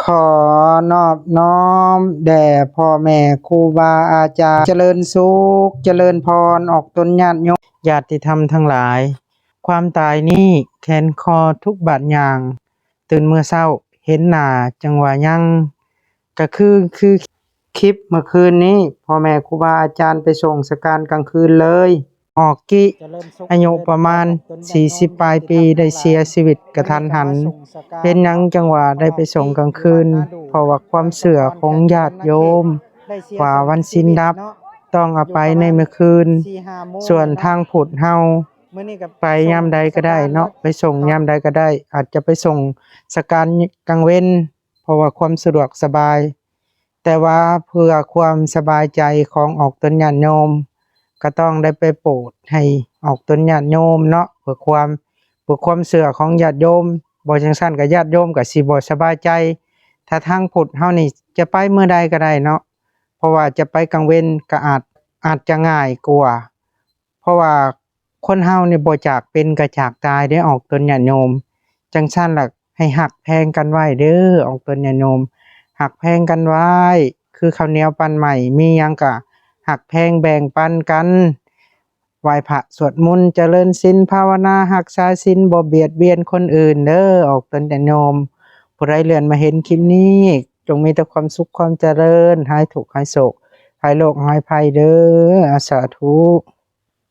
ຂໍນອບນ້ອມແດ່ພໍ່ແມ່ຄູບາອາຈານ ຈະເລີນສຸກ ຈະເລີນພອນ ອອກຕົນຍາດໂຍມ ຍາດຕິທຳທັງຫຼາຍ, ຄວາມຕາຍນີ້ແຂນຄໍທຸກບາດຍ່າງ, ຕື່ນເມື່ອເຊົ້າເຫັນໜ້າຈັ່ງວ່າຍັງ. ກະຄື ຄືຄລິບເມື່ອຄືນນີ້ ພໍ່ແມ່ຄູບາອາຈານໄປສົ່ງສະການກາງຄືນເລີຍ. ອອກກິ ອາຍຸປະມານສີ່ສິບປາຍປີ ໄດ້ເສຍຊີວິດກະທັນຫັນ. ເປັນຫຍັງຈັ່ງວ່າໄດ້ໄປສົ່ງກາງຄືນ? ເພາະວ່າຄວາມເຊື່ອຂອງຍາດໂຍມວ່າວັນສິນດັບຕ້ອງເອົາໄປໃນມື້ຄືນ. ສ່ວນທາງພຸດເຮົາ ໄປຍາມໃດກະໄດ້ເນາະ, ໄປສົ່ງຍາມໃດກະໄດ້, ອາດຈະໄປສົ່ງສະການກາງເວັນ ເພາະວ່າຄວາມສະດວກສະບາຍ. ແຕ່ວ່າເພື່ອຄວາມສະບາຍໃຈຂອງອອກຕົນຍາດໂຍມ ກະຕ້ອງໄດ້ໄປໂປດໃຫ້ອອກຕົນຍາດໂຍມເນາະ, ເພື່ອຄວາມ ເພື່ອຄວາມເຊື່ອຂອງຍາດໂຍມ. ບໍ່ຈັ່ງຊັ້ນກະຍາດໂຍມກະຊິບໍ່ສະບາຍໃຈ. ຖ້າທາງພຸດເຮົານີ້ຈະໄປມື້ໃດກະໄດ້ເນາະ, ເພາະວ່າຈະໄປກາງເວັນກະອາດ ອາດຈະງ່າຍກວ່າ. ເພາະວ່າຄົນເຮົານີ້ບໍ່ຈາກເປັນກະຈາກຕາຍເດ້ ອອກຕົນຍາດໂຍມ. ຈັ່ງຊັ້ນລະ ໃຫ້ຮັກແພງກັນໄວ້ເດີ ອອກຕົນຍາດໂຍມ, ຮັກແພງກັນໄວ້ ຄືເຂົ້າໜຽວປັ້ນໄມ້, ມີຫຍັງກະຮັກແພງແບ່ງປັນກັນ. ໄຫວ້ພະສວດມົນ ຈະເລີນສິນພາວະນາ ຮັກສາສິນ ບໍ່ບຽດບຽນຄົນອື່ນເດີ ອອກຕົນຍາດໂຍມ. ຜູ້ໃດເລື່ອນມາເຫັນຄລິບນີ້ ຈົ່ງມີແຕ່ຄວາມສຸກຄວາມຈະເລີນ, ຫາຍທຸກຫາຍໂສກ ຫາຍໂລກຫາຍໄພເດີ ອາ ສາທຸ.